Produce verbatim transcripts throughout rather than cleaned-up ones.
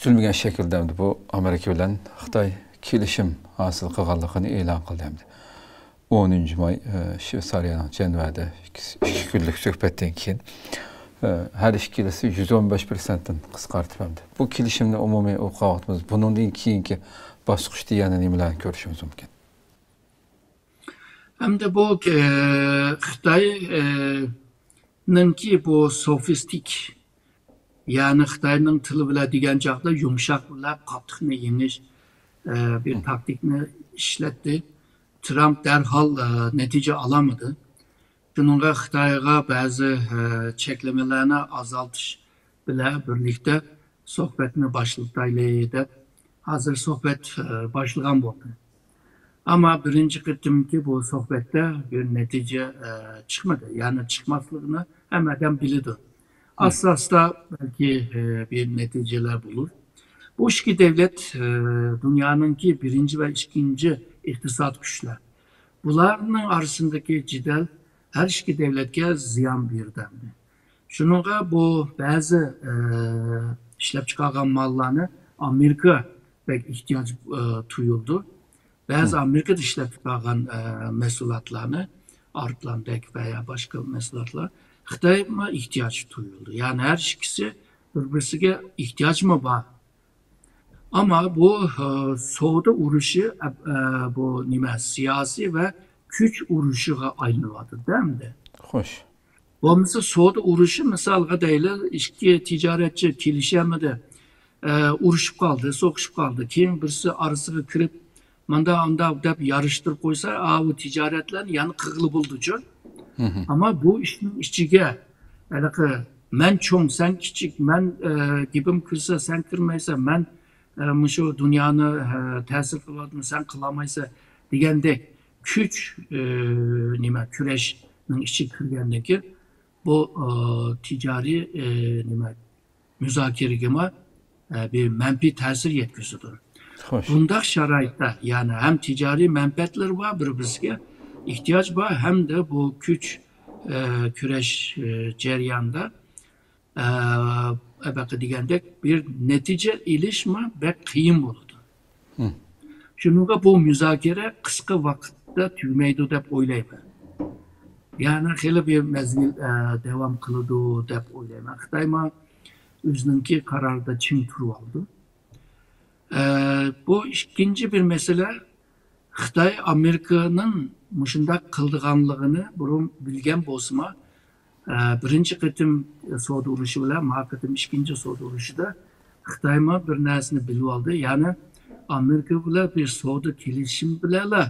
كۈتۈلمىگەن شەكىلدە ئەمدى بۇ ئامېرىكا بىلەن خىتاي كېلىشىم ھاسىل قىلغانلىقىنى ئېلان قىلدى ئەمدى. ئونىنچى ماي، ئە، شۋېتسارىيەنىڭ جەنۋەدە ئىككى، ئىككى كۈنلۈك سۆھبەتتىن كېيىن، ئە، ھەر ئىككىلىسى يۈز ئون بەش پىرسەنتتىن قىسقارتىپ ئەمدى. بۇ كېلىشىمنى ئومۇمىي ئوقۇۋاتىمىز. بۇنىڭدىن كېيىنكى باسقۇچتا يەنە نېمىلەرنى كۆرۈشىمىز مۇمكىن؟ ئەمدى بۇ، ئە، خىتاي، ئە، نىڭكى بۇ سوفىستىك، يەنى خىتاينىڭ تىلى بىلەن دېگەن چاغدا يۇمشاق بىلەن قاتتىقنى يېڭىش، ئە، بىر تاكتىكنى ئىشلەتتى. ترامپ دەرھال، ئە، نەتىجە ئالالمىدى. شۇنىڭغا خىتايغا بەزى، ئە، چەكلىمىلەرنى ئازالتىش بىلەن بىرلىكتە سۆھبەتنى باشلىتايلى دەپ، ھازىر سۆھبەت، ئە، باشلىغان بولدى. ئەمما بىرىنچى قېتىمقى بۇ سۆھبەتتە بىر نەتىجە، ئە، چىقمىدى. يەنى چىقماسلىقىنى ھەممە ئادەم بىلىدۇ. ئاستا-ئاستا بەلكى، ئە، بىر نەتىجىلەر بولۇر. بۇ ئىككى دۆلەت، ئە، دۇنيانىڭكى بىرىنچى ۋە ئىككىنچى ئىقتىساد كۈچلەر. بۇلارنىڭ ئارىسىندىكى جېدەل ھەر ئىككى دۆلەتكە زىيان بېرىدۇ. شۇنىڭغا بۇ بەزى، ئە، ئىشلەپچىقارغان ماللارنى ئامېرىكا بەك ئېھتىياج، ئە، تۇيۇلىدۇ. بەزى ئامېرىكىدا ئىشلەپچىقارغان، ئە، مەھسۇلاتلارنى، ئارتلاندەك ۋە يا باشقا مەھسۇلاتلار خىتايمۇ ئېھتىياج تۇيۇلىدۇ. يەنى ھەر ئىككىسى بىر-بىرسىگە ئېھتىياجمۇ بار. ئەمما بۇ، ئە، سودا ئۇرۇشى، ئە، ئە، بۇ نېمە، سىياسىي ۋە كۈچ ئۇرۇشىغا ئايلىنىۋاتىدۇ ئەمدى. خوش. بولمىسا سودا ئۇرۇشى، مىسالغا دەيلى، ئىككى تىجارەتچى كېلىشەلمىدى، ئە، ئۇرۇشۇپ قالدى، سوقۇشۇپ قالدى. كېيىن بىرسى ئارىسىغا كىرىپ، ماندا ئاندا دەپ يارىشتۇرۇپ قويسا، ئاۋۇ تىجارەتلەرنى يەنە قىلغىلى بولىدۇچۇ. ئەمما بۇ ئىشنىڭ ئىچىگە ھېلىقى مەن چوڭ، سەن كىچىك، مەن، ئە، گېپىم كىرسە، سەن كىرمەيسەن، مەن، ئە، مۇشۇ دۇنيانى، ئە، تەسىر قىلىۋاتىمەن، سەن قىلالمايسەن دېگەندەك كۈچ، ئە، نېمە، كۈرەشنىڭ ئىچىگە كىرگەندىن كېيىن بۇ، ئە، تىجارىي، ئە، نېمە، مۇزاكىرىگىمۇ، ئە، بىر مەنپىي تەسىر يەتكۈزىدۇ. خوش. بۇنداق شارائىتتا، يەنى ھەم تىجارىي مەنپەئەتلىرى بار، بىر-بىرسىگە ئېھتىياج بار، ھەمدە بۇ كۈچ، ئە، كۈرەش، ئە، جەريانىدا، ئە، ئەبەقە دېگەندەك بىر نەتىجە ئېلىشمۇ بەك قىيىن بولىدۇ. شۇنىڭغا بۇ مۇزاكىرە قىسقا ۋاقىتتا تۈگىمەيدۇ دەپ ئويلايمەن. يەنى خېلى بىر مەزگىل، ئە، داۋام قىلىدۇ دەپ ئويلايمەن. خىتايمۇ ئۆزىنىڭكى قارارىدا چىڭ تۇرۇۋالىدۇ. ئە، بۇ ئىككىنچى بىر مەسىلە، خىتاي ئامېرىكىنىڭ مۇشۇنداق قىلىدىغانلىقىنى بۇرۇن بىلگەن بولسىمۇ، ئە، بىرىنچى قېتىم سودا ئۇرۇشى بىلەن ما قېتىم ئىككىنچى سودا ئۇرۇشىدا خىتايمۇ بىر نەرسىنى بىلىۋالدى. يەنى ئامېرىكا بىلەن بىر سودا كېلىشىم بىلەنلا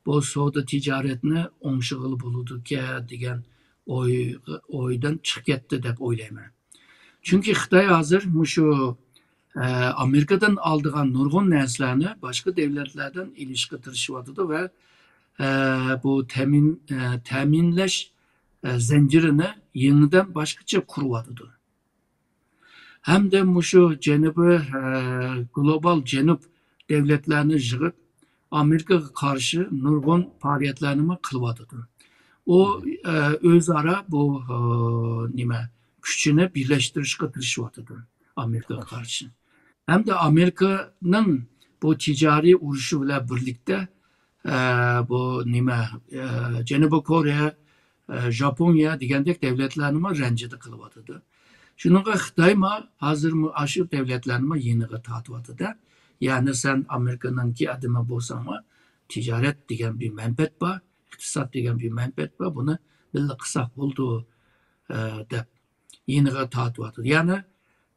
بۇ سودا تىجارەتنى ئوڭشىغىلى بولىدىكەن دېگەن ئوي، ئويدىن چىقىپ كەتتى دەپ ئويلايمەن. چۈنكى خىتاي ھازىر مۇشۇ، ئە، ئامېرىكىدىن ئالىدىغان نۇرغۇن نەرسىلەرنى باشقا دۆلەتلەردىن ئېلىشقا تىرىشىۋاتىدۇ ۋە، ئە، بۇ تەمىن-، ئە، تەمىنلەش، ئە، زەنجىرىنى يېڭىدىن باشقىچە قۇرۇۋاتىدۇ. ھەمدە مۇشۇ جەنۇبىي، ئە، گلوبال جەنۇب دۆلەتلەرنى يىغىپ، ئامېرىكىغا قارشى نۇرغۇن پائالىيەتلەرنىمۇ قىلىۋاتىدۇ. ئۇ، ئە، ئۆزئارا بۇ، ئە، نېمە، كۈچىنى بىرلەشتۈرۈشكە تىرىشىۋاتىدۇ ئامېرىكىغا قارشى. ھەمدە ئامېرىكىنىڭ بۇ تىجارىي ئۇرۇشى بىلەن بىرلىكتە، ئە، بۇ نېمە، ئە، جەنۇبىي كورېيە، ئە، ژاپونىيە دېگەندەك دۆلەتلەرنىمۇ رەنجىدە قىلىۋاتىدۇ. شۇنىڭغا خىتايمۇ ھازىرمۇ ئاشۇ دۆلەتلەرنىمۇ يېنىغا تارتىۋاتىدۇ. يەنى سەن ئامېرىكىنىڭكى ئادىمى بولساڭمۇ، تىجارەت دېگەن بىر مەنپەئەت بار، ئىقتىساد دېگەن بىر مەنپەئەت بار، بۇنى بىللە قىلساق بولىدۇ، ئە، دەپ يېنىغا تارتىۋاتىدۇ. يەنى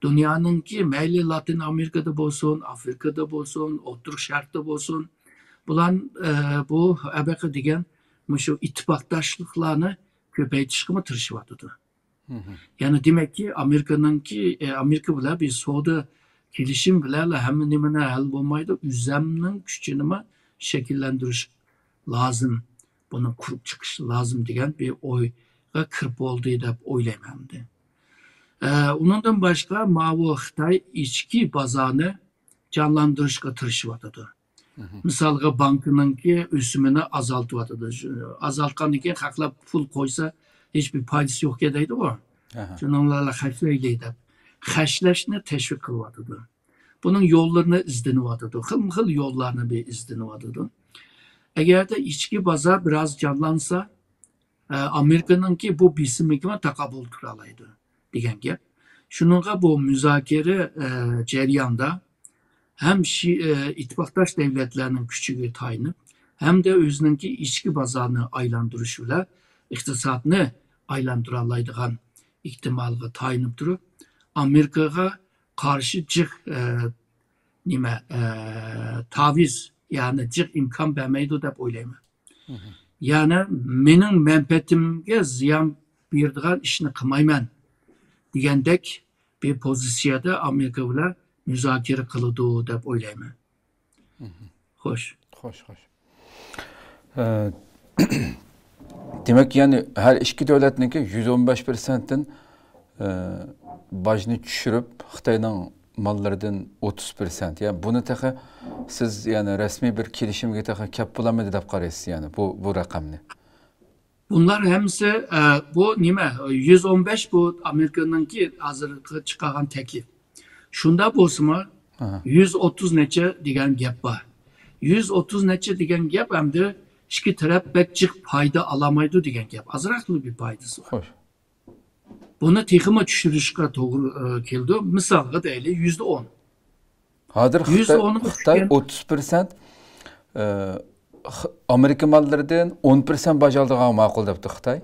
دۇنيانىڭكى مەيلى لاتىن ئامېرىكىدا بولسۇن، ئافرىكىدا بولسۇن، ئوتتۇرا شەرقتە بولسۇن، بۇلار، ئە، بۇ ئەبەقە دېگەن مۇشۇ ئىتتىپاقداشلىقلارنى كۆپەيتىشكىمۇ تىرىشىۋاتىدۇ. يەنى دېمەككى، ئامېرىكىنىڭكى، ئە، ئامېرىكا بىلەن بىر سودا كېلىشىم بىلەنلا ھەممە نېمىنى ھەل بولمايدۇ، ئۆزەمنىڭ كۈچىنىمۇ شەكىللەندۈرۈش لازىم، بۇنى قۇرۇپ چىقىش لازىم دېگەن بىر ئويغا كىرىپ بولدى دەپ ئويلايمەن ئەمدى. ئە، ئۇنىڭدىن باشقا ماۋۇ خىتاي ئىچكى بازارنى جانلاندۇرۇشقا تىرىشىۋاتىدۇ. مىسالغا، بانكىنىڭكى ئۆسۈمىنى ئازالتىۋاتىدۇ. شۇ، ئازالتقاندىن كېيىن خەقلەر پۇل قويسا، ھېچبىر پايدىسى يوق دەيدىغۇ. شۇنىڭ بىلەن خەجلەيلى دەپ، خەجلەشنى تەشۋىق قىلىۋاتىدۇ. بۇنىڭ يوللىرىنى ئىزدىنىۋاتىدۇ. خىلمۇ خىل يوللارنى بىر ئىزدىنىۋاتىدۇ. ئەگەردە ئىچكى بازار بىراز جانلانسا، ئە، ئامېرىكىنىڭكى بۇ بېسىمىغا تاقابىل تۇرالايدۇ دېگەن گەپ. شۇنىڭغا بۇ مۇزاكىرە، ئە، جەريانىدا ھەم شى-، ئە، ئىتتىپاقداش دەۋلەتلەرنىڭ كۈچىگە تايىنىپ، ھەمدە ئۆزىنىڭكى ئىچكى بازارنى ئايلاندۇرۇش بىلەن ئىقتىسادنى ئايلاندۇرالايدىغان ئېھتىمالغا تايىنىپ تۇرۇپ، ئامېرىكىغا قارشى جىق، ئە، نېمە، ئە، تاۋىز، يەنى جىق ئىمكان بەرمەيدۇ دەپ ئويلايمەن. يەنى مېنىڭ مەنپەئەتىمگە زىيان بېرىدىغان ئىشنى قىلمايمەن دېگەندەك بىر پوزىتسىيەدە ئامېرىكا بىلەن مۇزاكىرە قىلىدۇ دەپ ئويلايمەن. خوش. خوش، خوش. ئە، دېمەك، يەنى ھەر ئىككى دۆلەتنىڭكى يۈز ئون بەش پىرسەنتتىن، ئە، باجنى چۈشۈرۈپ، خىتاينىڭ ماللىرىدىن ئوتتۇز پىرسەنت. يا، بۇنى تېخى سىز، يەنى، رەسمىي بىر كېلىشىمگە تېخى كەپ بولالمىدى دەپ قارايسىز، يەنى، بۇ، بۇ رەقەمنى؟ بۇلار ھەممىسى، ئە، بۇ نېمە، يۈز ئون بەش بۇ ئامېرىكىنىڭكى ھازىرقى چىقارغان تەكلىپ. شۇنداق بولسىمۇ، ئاھا. يۈز ئوتتۇز نەچچە دېگەن گەپ بار. يۈز ئوتتۇز نەچچە دېگەن گەپ ئەمدى ئىككى تەرەپ بەك جىق پايدا ئالالمايدۇ دېگەن گەپ. ئازراقلا بىر پايدىسى بار. خوش. بۇنى تېخىمۇ چۈشۈرۈشكە توغرا، ئە، كېلىدۇ. مىسالغا دەيلى، يۈزدە ئون. ھازىر يۈزدە خىتاي، ئونغا خىتاي چۈشكەن. ئوتتۇز پىرسەنت، ئە، خ-، ئامېرىكا ماللىرىدىن ئون پىرسەنت باج ئالىدىغانغا ماقۇل دەپتۇ خىتاي.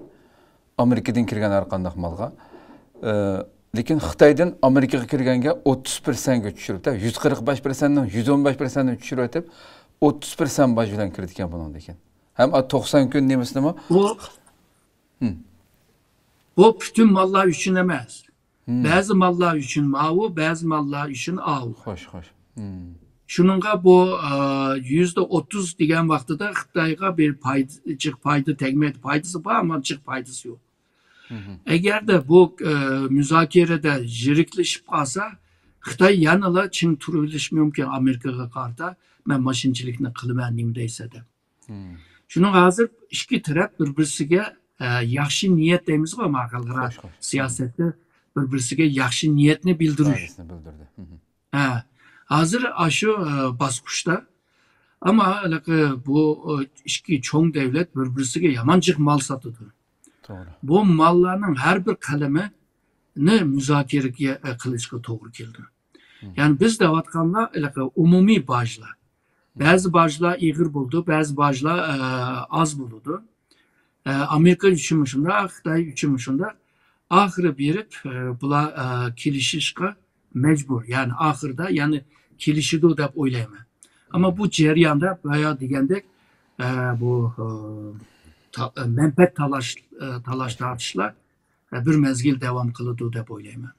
ئامېرىكىدىن كىرگەن ھەر قانداق مالغا. ئە، لېكىن خىتايدىن ئامېرىكىغا كىرگەنگە ئوتتۇز پىرسەنتكە چۈشۈرۈپتۇ. يۈز قىرىق بەش پىرسەنتنىڭ يۈز ئون بەش پىرسەنتنى چۈشۈرۈۋېتىپ، ئوتتۇز پىرسەنت باج بىلەن كىرىدىكەن بۇنىڭدىن كېيىن. ھەم ئا توقسان كۈن نېمىسىنىمۇ بۇ، ھىم. بۇ پۈتۈن ماللار ئۈچۈن ئەمەس. ھىم. بەزى ماللار ئۈچۈن ماۋۇ، بەزى ماللار ئۈچۈن ئاۋۇ. خوش، خوش. ھىم. شۇنىڭغا بۇ، ئا، يۈزدە ئوتتۇز دېگەن ۋاقتىدا خىتايغا بىر پايدا، جىق پايدا تەگمەيدۇ. پايدىسى بار، ئەمما جىق پايدىسى يوق. ھىم. ئەگەردە بۇ، ئا، مۇزاكىرىدە يىرىكلىشىپ قالسا، خىتاي يەنىلا چىڭ تۇرۇۋېلىشى مۇمكىن ئامېرىكىغا قارىتا، مەن ماشىنىچىلىكنى قىلىمەن، نېمە دەيسە دەپ. ھىم. شۇنىڭ ھازىر ئىككى تەرەپ بىر-بىرسىگە، ئە، ياخشى نىيەت دەيمىزغۇ، ما خەلقئارا خوش، خوش. سىياسەتتە بىر-بىرسىگە ياخشى نىيەتنى بىلدۈرۈش. ئىرادىسىنى بىلدۈردى. ھىم. ھە، ھازىر ئاشۇ، ئە، باسقۇچتا. ئەمما ھېلىقى بۇ، ئە، ئىككى چوڭ دەۋلەت بىر-بىرسىگە يامان جىق مال ساتىدۇ. توغرا. بۇ ماللارنىڭ ھەر بىر قەلىمىنى مۇزاكىرە، ئە، قىلىشقا توغرا كېلىدۇ. ھىم. يەنى بىز دەۋاتقانلار ھېلىقى ئومۇمىي باجلار. بەزى باجلار ئېغىر بولىدۇ، بەزى باجلار، ئە، ئاز بولىدۇ. ئە، ئامېرىكا ئۈچۈنمۇ شۇنداق، خىتاي ئۈچۈنمۇ شۇنداق. ئاخىرى بېرىپ، ئە، بۇلار، ئە، كېلىشىشقا مەجبۇر. يەنى ئاخىرىدا يەنى كېلىشىدۇ دەپ ئويلايمەن. ئەمما بۇ جەرياندا بايا دېگەندەك، ئە، بۇ، ئە، تا-، ئە، مەنپەئەت تالاش، ئە، تالاش تارتىشلار، ئە، بىر مەزگىل داۋام قىلىدۇ دەپ ئويلايمەن.